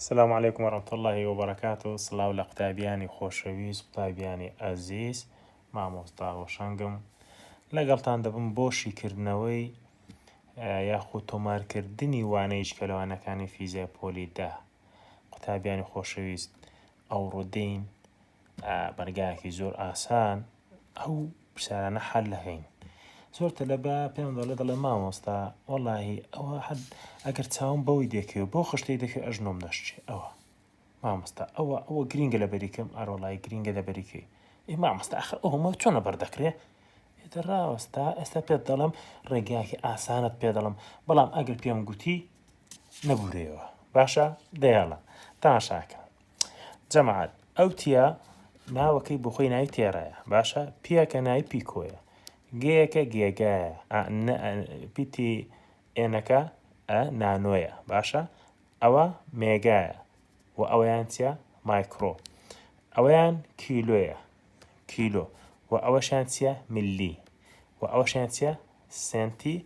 سلام علیکم ورحمة اللە وبرکاته سڵاو لە قوتابیانی خۆشەویست قوتابیانی ئەزیز مامۆستا هۆشەنگم لەگەڵتان دەبم بۆ شیکردنەوەی یاخود تۆمارکردنی وانەی جکەلەوانەکانی فیزیای پۆلی دە قوتابیانی خۆشەویست ئەوڕۆ دێین بەرگایەکی زۆر ئاسان ئەو پرسیارانە حەل دەکەین زۆر تەلەبە پێم دەڵێ دەڵێ مامۆستا وەڵاهی ئەوە حەد ئەگەر چاوم بەوەی دەکەوێ بۆ خشتەی دەکەوێ ئەژنۆم دەشچێ ئەوە مامۆستا ئەوە ئەوە گرینگە لە بەریکەم ئەرۆڵای گرینگە لە بەریکەی ئێ مامۆستا ئەخر ئەومە چۆنە بەر دەکرێ ئێتە ڕاوەستا ئێستا پێت دەڵم ڕێگایەکی ئاسانت پێ دەڵم بەڵام ئەگەر پێم گوتی نەبورێەوە باشە دەیاڵە تاشاکە جەماعەت ئەو تیە ناوەکەی بۆ خۆی ناوی تێرایە باشە پیەکە ناوی پیکۆیە گەیەکە گێگایە پیتی ئێنەکە ئە نانۆیە باشە ئەوە مێگایە و ئەوەیان چیە مایکرۆ ئەوەیان کیلۆیە کیلۆ و ئەوەشیان چیە ملی و ئەوەشیان چیە سێنتی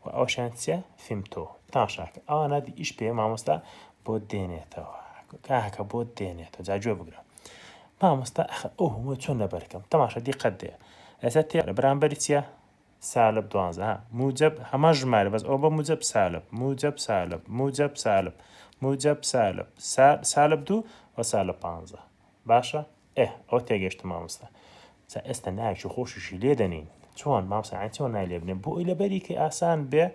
و ئەوەشیان چیە فیمتۆ تاشاکە ئەوانە دی ئیش پێ مامۆستا بۆ دێنێتەوە کاکە بۆ دێنێتەوە جا گوێ بگرە مامۆستا ئەخ ئەو هەموو چۆن لەبەرکەم تەماشا دیقەت دێ ئێستا تێ بەرامبەری چیە سالب دوانزە ها موجب هەمان ژمارە بەس ئەوە بە موجب سالب موجب سالب موجب سالب موجب سالب سالب دوو و سالب پانزە باشە ئێ ئەوە تێگەشتم مامۆستا جا ئێستا ناوێکی خۆشیشی لێ دەنین چۆن مامۆستا یانی چۆن ناوی لێ بنێم بۆ ئەوی لەبەری کە ئاسان بێ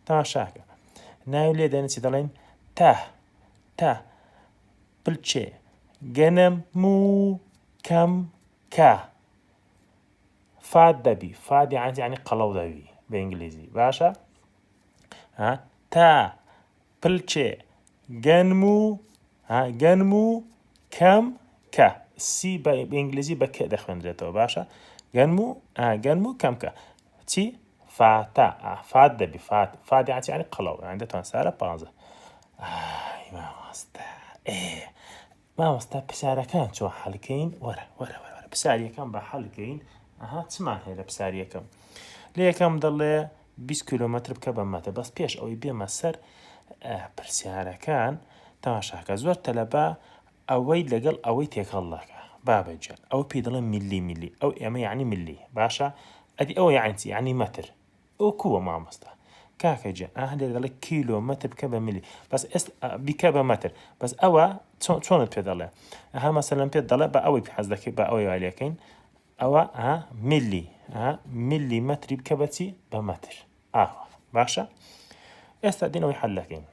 تەماشاکە ناوی لێ دەنێ چی دەڵێن تا تا پلچێ گەنم مو کەم کە fat دەبی fat یعنی یعنی قەڵەو دەبی بە ئینگلیزی باشە ها تا پلچێ گەنم و ها گەنم و کەم کە سی بە ئینگلیزی بە کە دەخوێندرێتەوە باشە گەنم و گەنم و کەم کە چی فاتە fat دەبی fat fat یان یعنی قەڵەو یان دەتوان سارە پانزە ئای مامۆستا ئێ مامۆستا پرسیارەکان چۆن حەلکەین وەرە وەرە وەرە وەرە پرسیاریەکەم بە حەلکەین ئەها چمان هەیە لە پرسیاریەکەم لە یەکەم دەڵێ 20 کیلۆمەتر بکە بە مەتر بەس پێش ئەوەی بێمە سەر پرسیارەکان تەماشاکە زۆر تەلەبە ئەوەی لەگەڵ ئەوەی تێکەڵ دەکا بابە گیان ئەو پێی دەڵێن ملی ملی ئەو ئێمە یعنی ملی باشە ئەدی ئەوە یعنی چی یعنی مەتر ئەو کووە مامۆستا کاکە گیان ئا لێرە دەڵێ کیلۆ مەتر بکە بە ملی بەس ئێست بیکە بە مەتر بەس ئەوە چۆن چۆنت پێ دەڵێ ئەها مەسەلەن پێت دەڵێ بە ئەوەی حەز دەکەی بە ئەوەی وا لێکەین ئەوە ئا ملی ئا ملی مەتری بکە بە چی بە مەتر ئاوا باشە ئێستا دێنەوەی حەل دەکەین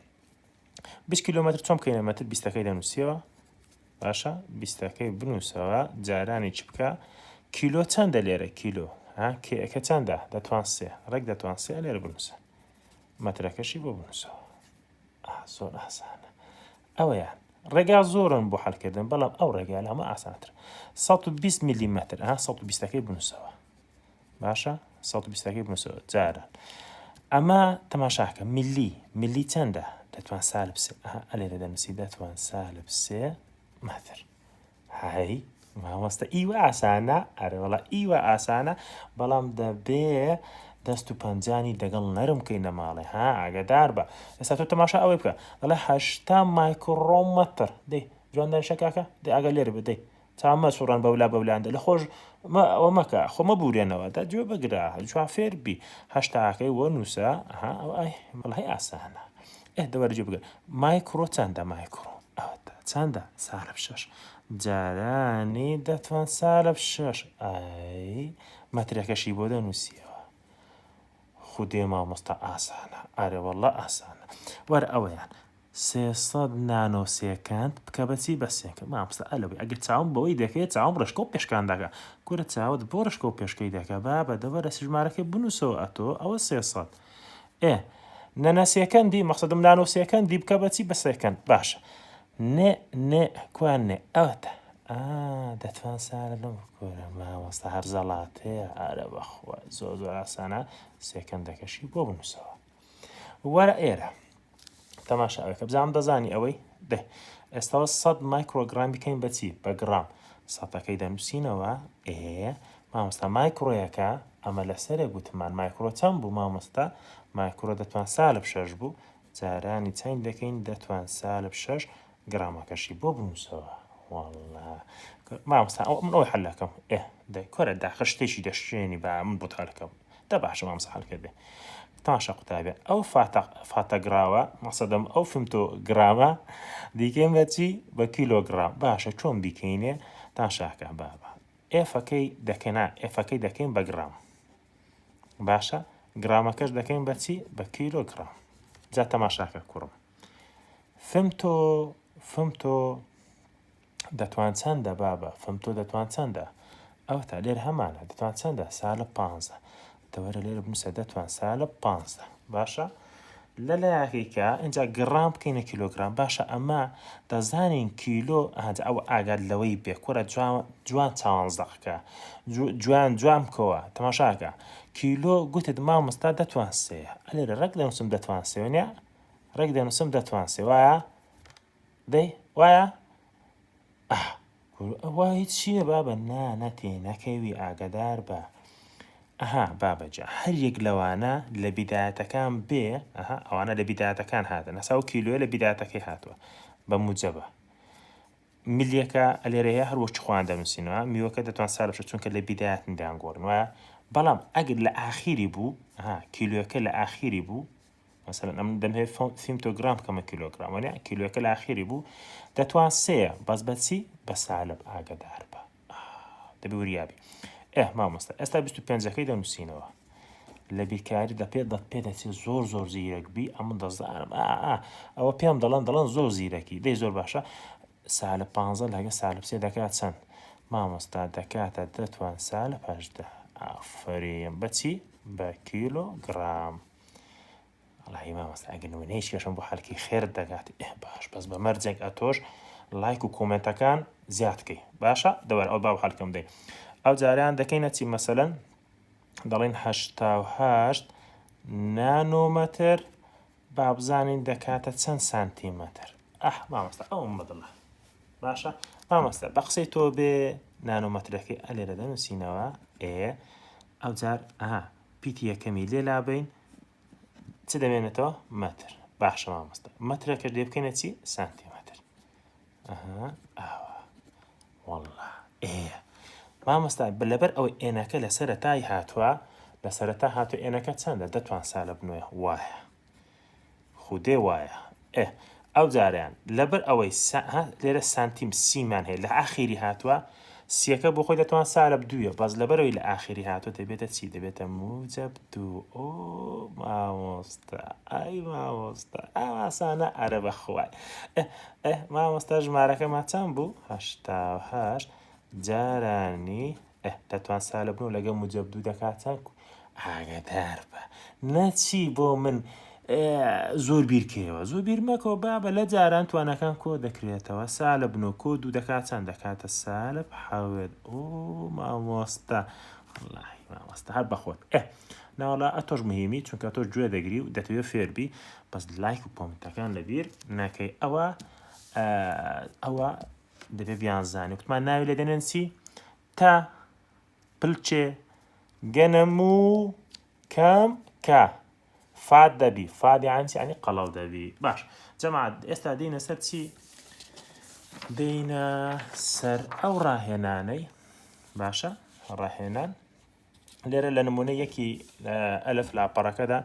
20 کیلۆمەتر چۆن بکەینە مەتر بیستەکەی دەنووسیەوە باشە بیستەکەی بنووسەوە جارانی چ بکە کیلۆ چەندە لێرە کیلۆ ها کێەکە چەندە دەتوان سێ ڕێک دەتوان سێ لێرە بنووسە مەترەکەشی بۆ بنووسەوە زۆر ئاسانە ئەوەیان ڕێگا زۆرن بۆ حلکردن بەڵام ئەو ڕێگا لە هەموو ئاسانتر 120 میلیمەتر ها 120ەکەی بنووسەوە باشە 120 ەکەی بنووسەوە جاران ئەمە تەماشاکە ملی ملی چەندە دەتوان سالب سێ ئەلێرە دەنووسی دەتوان سالب سێ مەتر هەی مامۆستا ئیوە ئاسانە ئەرێ وەڵا ئیوە ئاسانە بەڵام دەبێ دەست و پەنجانی دەگەڵ نەرم کەین لە ماڵێ ها ئاگادار بە ئێستا تۆ تەماشا ئەوەی بکە دەڵێ هەشتا مایکرۆمەتر دەی جوان دانیشە کاکە دەی ئاگا لێرە بێ دەی تا مەسوڕان بەولا بەولاندە لە خۆش ئەوە مەکە خۆ مەبورێنەوە دا گوێ بگرە جوان فێر بی هەشتاکەی وە نووسە ها ئەو ئای وەڵی ئاسانە ئێ دەوەرە گوێ بگرە مایکرۆ چەندە مایکرۆ ئەوەتا چەندە سالب شەش جارانی دەتوان سالب شەش ئای مەترەکەشی بۆ دەنووسیەوە خودێ مامۆستا ئاسانە ئەرێ وەڵا ئاسانە وەرە ئەوەیان 300 نانۆ second بکە بە چی بە سێکەند مامۆستا ئەلەوەی ئەگەر چاوم بەوەی دەکەوێت چاوم ڕشکە و پێشکان دەکا کورە چاوت بۆ ڕشکە و پێشکەی دەکا بابە دەوەرە ژمارەکەی بنووسەوە ئەتۆ ئەوە 300 ئێ نەنە second ی مەقسەدم نانۆ second ی بکە بە چی بە second باشە نێ نێ کوان نێ ئەوەتە ئا دەتوان سارە لەم کورە مامۆستا هەر زەڵاتەیە ئارە بەخوا زۆر زۆر ئاسانە second ەکەشی بۆ بنووسەوە وەرە ئێرە تەماشا ئەوەکە بزانم دەزانی ئەوەی دە ئێستاوە 100 مایکرۆگرام بکەین بەچی بە گرام سەتەکەی دەنووسینەوە ئێ مامۆستا مایکرۆیەکە ئەمە لەسەرێ گوتمان مایکرۆ چەند بوو مامۆستا مایکرۆ دەتوان سالب شەش بوو جارانی چەند دەکەین دەتوان سالب شەش. گرامەکەشی بۆ بنووسەوە واللە مامۆستا ئەو من ئەوەی حەل ئەکەم ئێ دەی کورە داخە شتێکی دەشکێنی با من بۆت حەل کەم دە باشە مامۆستا حەل کردێ تاشە قوتابێ ئەو فاتە فاتەگراوە مەسەدەم ئەو فمتۆ گرامە دیکەین بە چی بە کیلۆگرام باشە چۆن بیکەینێ تاشاکە بابە ئێفەکەی دەکەنا ئێفەکەی دەکەین بە گرام باشە گرامەکەش دەکەین بە چی بە کیلۆگرام جا تەماشاکە کوڕم فمتۆ فمتۆ دەتوان چەندە بابە فمتۆ دەتوان چەندە ئەوەتا لێرە هەمانە دەتوان چەندە سالب پانزە دەوەرە لێرە بنووسە دەتوان سالب پانزە باشە لە لایەکەی کە ئینجا گڕام بکەینە کیلۆگرام باشە ئەمە دەزانین کیلۆ ئەهجا ئەوە ئاگات لەوەی بێ کوڕە جوان جوان چاوان زەقکە جوان جوان بکەوە تەماشاکە کیلۆ گوتت مامۆستا دەتوان سێ ئەلێرە ڕێک دەنووسم دەتوان سێ نیە ڕێک دەنووسم دەتوان سێ وایە دەی وایە ئاه ئەوە هیچ چییە بابە نا نەتێ نەکەوی ئاگادار بە ئەها بابە جا هەر یەک لەوانە لە بیدایەتەکان بێ ئەها ئەوانە لە بیدایەتەکان هاتن هەسا و کیلۆیە لە بیدایەتەکەی هاتووە بە موجەبە ملیەکە ئەلێرەیە هەر وەکی خۆیان دەنووسینەوە میوەکە دەتوان سالب شێت چونکە لە بیدایەتن دەیانگۆڕین وایە بەڵام ئەگەر لە ئاخیری بوو ئەها کیلۆیەکە لە ئاخیری بوو مەسەلەن ئەمن دەمهەوێت فیمتۆگرام بکەمە کیلۆگرام وانە کیلۆکە لە ئاخیری بوو دەتوان سێیە بەس بە چی بە سالب ئاگدار بە دەبی وریابی ئێ مامۆستا ئێستا 25ەکەی دەنووسینەوە لە بیرکاری دەپێ دەت پێ دەچێت زۆر زۆر زیرەک بی ئەمن دەزانم ئەوە پێم دەڵێن دەڵێن زۆر زیرەکی دەی زۆر باشە سالب پانزە لەگە سالب سێ دەکات چەند مامۆستا دەکاتە دەتوان سالب هەژدە ئافرین بەچی بە کیلۆگرام وەڵاهی مامۆستا ئەگەر نمونەیەکی کەشم بۆ حەلکەی خێرت دەگات ئێ باش بەس بە مەرجێک ئەتۆش لایک و کۆمێنتەکان زیاد کەی باشە دەوەر ئەو باو حەلکەم دەی ئەو جاریان دەکەینە چی مەسەلەن دەڵێن 88 نانۆمەتر با بزانین دەکاتە چەند سانتیمەتر ئەه مامۆستا ئەوم بەدڵە باشە مامۆستا بە قسەی تۆ بێ نانۆمەترەکەی ئەلێرە دەنووسینەوە ئێ ئەوجار ئەها پیتی یەکەمی لێ لابەین چ دەمێنێتەوە مەتر باشە مامۆستا مەترەکەش لێ بکەینە چی سانتیمەتر ئەها ئاوا والله ئێ مامۆستا لەبەر ئەوەی ئێنەکە لە سەرەتای هاتووە لە سەرەتا هاتوو ئێنەکە چەندە دەتوان سالب نوێ وایە خودێ وایە ئێ ئەو جارەیان لەبەر ئەوەی لێرە سانتیم سیمان هەیە لە ئاخیری هاتووە سیەکە بۆ خۆی دەتوان سالب دوویە بەس لەبەرەوەی لە ئاخیری هاتووە دەبێتە چی دەبێتە موجب دوو ئۆ مامۆستا ئای مامۆستا ئاسانە ئەرە بەخوای ئێ مامۆستا ژمارەکەمان چەند بوو 88 جارانی ئه دەتوان سالب نۆ لەگەڵ موجەب دوو دەکات چەند ئاگادار بە نەچی بۆ من زۆر بیرکەیەوە زۆر بیر مەکەوە بابە لە جاران توانەکان کۆ دەکرێتەوە سالب نۆ کۆ دوو دەکات چەند دەکاتە سالب حەوت ئۆ مامۆستا وەڵاهی مامۆستا هەر بەخۆت ئێ ناوەڵا ئەتۆش مهمی چونکە تۆش گوێ دەگری و دەتەوێت فێربی بەس لایک و کۆمنتەکان لەبیر نەکەی ئەوە ئەوە دەبێ بیانزانی وتمان ناوی لێ دەنێن چی تا پلچێ گەنم و کەم کە fat دەبی fat یان چی ینی قەڵەو دەبی باش جەماعەت ئێستا دێینە سەر چی دێینە سەر ئەو ڕاهێنانەی باشە ڕاهێنان لێرە لە نمونە یەکی ئەلف لاپەڕەکەدا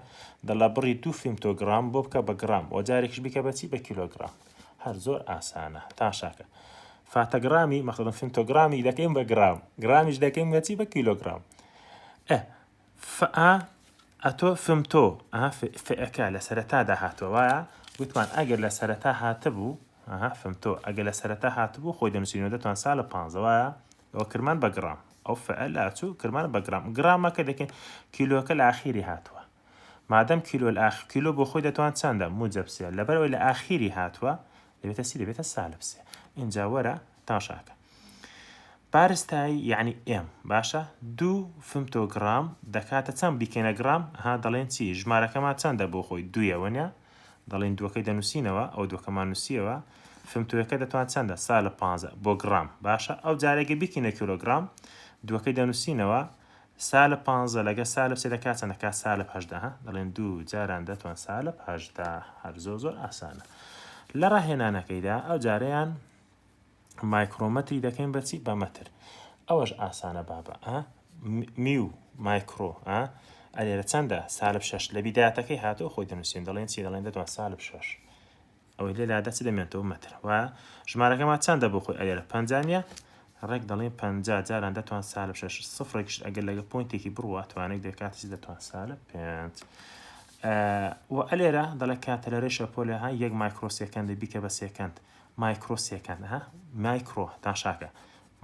دەڵە بڕی دوو فیمتۆگرام بۆ بکە بە گرام وە جارێکیش بیکە بەچی بە کیلۆگرام هەر زۆر ئاسانە تاشاکە فاتەگرامی مەخڵم فیمتۆگرامی دەکەین بە گرام گرامیش دەکەین بەچی بە کیلۆگرام ئە فئ ئەتۆ فمتۆ فئەکە لە سەرەتادا هاتووە وایە گوتمان ئەگەر لە سەرەتا هاتبوو فمتۆ ئەگەر لە سەرەتا هاتبوو خۆی دەنووسینەوە دەتوان سالە پانزە وایە ئەوە کرمان بە گڕام ئەو فئە لاچوو کرمان بە گڕام گڕامەکە دەکەین کیلۆکە لە ئاخیری هاتووە مادەم کیلۆ لە ئاخ کیلۆ بۆ خۆی دەتوان چەندە موجب سێ لەبەرەوەی لە ئاخیری هاتووە دەبێتە سی دەبێتە سالب سێ اینجا وەرە تاشاکە بارستایی یعنی ئێم باشە دوو فمتۆگرام دەکاتە چەند بیکەینە گرام ها دەڵێن چی ژمارەکەمان چەندە بۆ خۆی دوویە وەنیە دەڵێین دووەکەی دەنووسینەوە ئەو دووەکەمان نووسیەوە فمتۆیەکە دەتوان چەندە سالب پانزە بۆ گڕام باشە ئەو جارێکە بیکەینە کیلۆگرام دووەکەی دەنووسینەوە سالب پانزە لەگە سالب سێ دەکات چەند دەکات سالب هەژدە ها دەڵێن دوو جاران دەتوان سالب هەژدە هەر زۆر زۆر ئاسانە. لە ڕاهێنانەکەیدا ئەو جارەیان مایکرۆمەتری دەکەین بەچی بە مەتر ئەوەش ئاسانە بابە ئا میو مایکرۆ ئا ئەلێرە چەندە سالب شەش لە بیدایەتەکەی هاتووە خۆی دەنووسین دەڵێن چی دەڵێن دەتوان سالب شەش ئەوەی لێ لادا چ دەمێنێتەوە مەتر و ژمارەکەمان چەندە بۆ خۆی ئەلێرە 50 نییە ڕێک دەڵێن 50 جاران دەتوان سالب شەش سفرێکیش ئەگەر لەگە point ێکی بڕوا توانێک دەکات چی دەتوان سالب پێنج و ئەلێرە دەڵێ کاتە لە رێ شەپۆلە ها یەک micro second بیکە بە second micro second ها مایکرۆ تاشاکە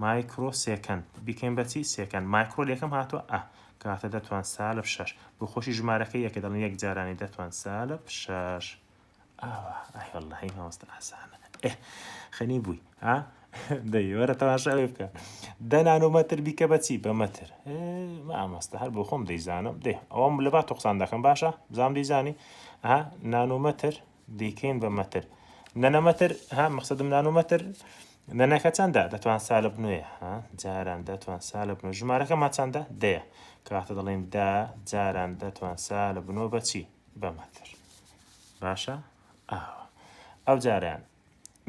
micro second بیکەین بەچی second micro لەکەم هاتووە ئە کاتە دەتوان سالب شەش بۆ خۆشی ژمارەکە یەکە دەڵێن یەک جارانی دەتوان سالب شەش ئاوا ئای واللهی مامۆستا ئاسانە ئێ خەنی بووی ها دەی وەرە تەماشا ئەوێ بکە دە نانۆمەتر بیکە بەچی بە مەتر مامۆستا هەر بۆ خۆم دەیزانم دێ ئەوەم لە با تۆ قسان دەکەم باشە بزانم دەیزانی ها نانۆمەتر دەیکەین بە مەتر نەنەمەتر ها مەقسەدم نانۆمەتر نەنەکە چەندە دەتوان سالب نوێ ها جاران دەتوان سالب نۆ ژمارەکەمان چەندە دەیە کاتە دەڵێن دە جاران دەتوان سالب نۆ بەچی بە مەتر باشە ئاوا ئەو جاران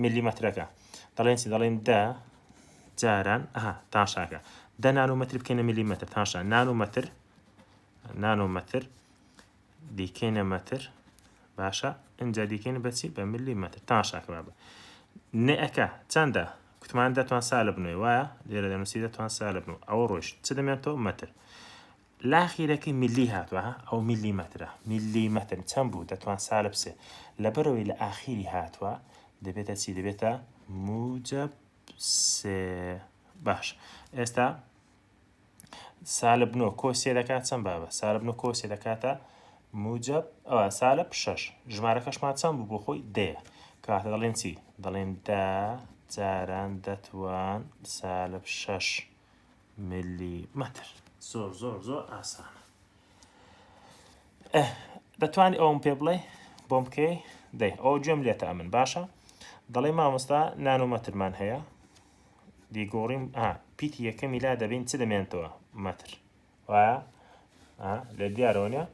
میلیمەترەکە دەڵێن چی دەڵێن دە جاران ئەها تاشاکە دە نانۆمەتر بکەینە میلیمەتر تاشا نانۆمەتر نانۆمەتر دیکەینە مەتر باشە ئینجا دیکەین بەچی بە میلیمەتر تاشاکە بابە نەکە چەندە کوتمان دەتوان سالب نوێ وایە لێرە دەنووسی دەتوان سالب نوێ ئەوە ڕۆیشت چ دەمێنێتەوە مەتر لاخیرەکەی میلی هاتوە ها ئەو میلی مەترە میلی مەتر چەند بوو دەتوان سالب سێ لەبەرەوەی لە ئاخیری هاتوە دەبێتە چی دەبێتە موجب سێ باش ئێستا سالب نۆ کۆ سێ دەکات چەند بابە سالب نۆ کۆ سێ دەکاتە موجب ئەوە سالب شەش ژمارەکەشمان چەند بوو بۆ خۆی دەیە کاتە دەڵێن چی دەڵێن دە جاران دەتوان سالب شەش ملیمەتر زۆر زۆر زۆر ئاسانە دەتوانی ئەوم پێ بڵێ بۆم بکەی دەی ئەو گوێم لێتە ئەمن باشە دەڵێ مامۆستا نانۆمەترمان هەیە دیگۆڕیم پیتی یەکەمی لا دەبین چ دەمێنێتەوە مەتر وایە لێ دیارەوە نیە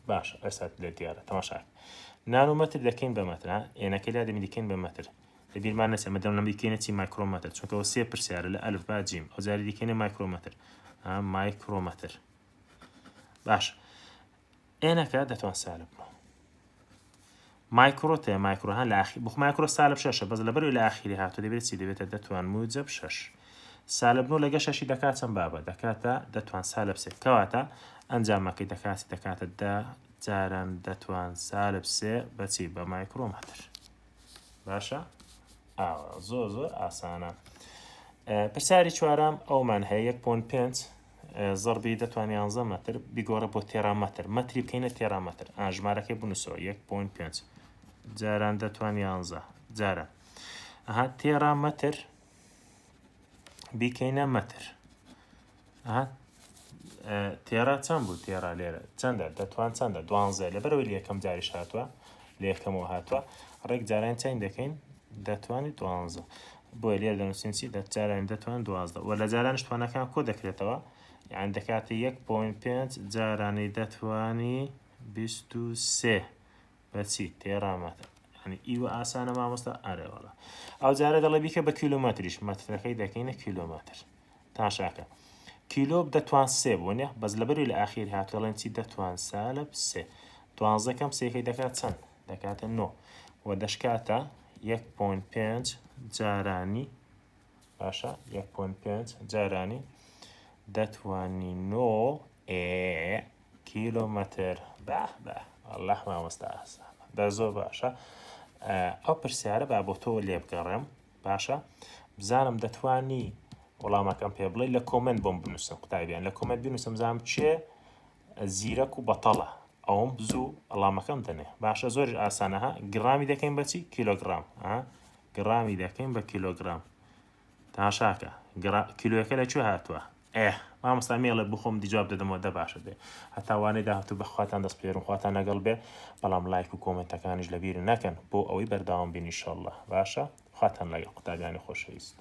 باشە ئێستا لێ دیارە تەماشا نانۆمەتر دەکەین بە مەتر ئێنەکەی لا دەبین دەکەین بە مەتر لە بیرمان نەچێ ئەمە دەم دیکەینە چی مایکرۆمەتر چونکە ئەوە سێ پرسیارە لە ئەلف با جیم ئەو جاری دیکەینە مایکرۆمەتر مایکرۆمەتر باش ئێنەکە دەتوان سالب بوو مایکرۆ تێ مایکرۆ ها لە ئاخیر بخ مایکرۆ سالب شەشە بەس لەبەر لە ئاخیری هاتو دەبێت چی دەبێتە دەتوان موجب شەش سالب نۆ لەگە شەشی دەکات چەند بابە دەکاتە دەتوان سالب سێ کەواتە ئەنجامەکەی دەکات دەکاتە دە جاران دەتوان سالب سێ بەچی بە مایکرۆمەتر باشە ئاوا زۆر زۆر ئاسانە پرسیاری چوارەم ئەومان هەیە یەک point پێنج زەربی دەتوان یانزە مەتر بیگۆڕە بۆ تێرامەتر مەتری بکەینە تێرامەتر ئا ژمارەکەی بنووسەوە یەک point پێنج جاران دەتوان یانزە جاران ئەها تێرامەتر بیکەینە مەتر ئەها تێرا چەند بوو تێرا لێرە چەندە دەتوان چەندە دوانزە لەبەرەوەی لە یەکەم جاریش هاتووە لە یەکەمەوە هاتووە ڕێک جاران چەند دەکەین دەتوانانی دوانزە بۆیە لێرە دەنووسین چی دەجاران دەتوان دوازدە و لە جارانش توانەکان کۆ دەکرێتەوە یان دەکاتە یەک point پێنج جارانی دەتوانی 23 بەچی تێرامەتر یعنی ئیوە ئاسانە مامۆستا ئارێ وەڵا ئەو جارە دەڵێ بیکە بە کیلۆمەتریش مەترەکەی دەکەینە کیلۆمەتر تاشاکە کیلۆ دەتوان سێ بوو نیە بەس لەبەری لە ئاخیر هات دەڵێن چی دەتوان سالب سێ دوانزە کەم سێکەی دەکات چەند دەکاتە نۆ و دەشکاتە یەک point پێنج جارانی باشە یەک point پێنج جارانی دەتوانی نۆ ئێ کیلۆمەتر بە بە الله مامۆستا ئاسانە دە زۆر باشە ئەو پرسیارە با بۆ تۆ لێ بگەڕێم باشە بزانم دەتوانی وەڵامەکەم پێ بڵێ لە comment بۆم بنووسن قوتابیان لە comment بنووسم بزانم چێ زیرەک و بەتەڵە ئەوم زوو وەڵامەکەم دەنێ باشە زۆر ئاسانە ها گرامی دەکەین بەچی کیلۆگرام ها گرامی دەکەین بە کیلۆگرام تاشاکە کیلۆیەکە لە کوێ هاتووە ئێ مامۆستا مێڵێ بخۆم دی جواب دەدەمەوە دە باشە بێ هەتا وانەی داهاتوو بەخواتان دەسپێرم خواتان لەگەڵ بێ بەڵام لایک و کۆمێنتەکانیش لەبیر نەکەن بۆ ئەوەی بەردەوام بین ئیشەڵڵا باشە خواتان لەگەڵ قوتابیانی خۆشەویست.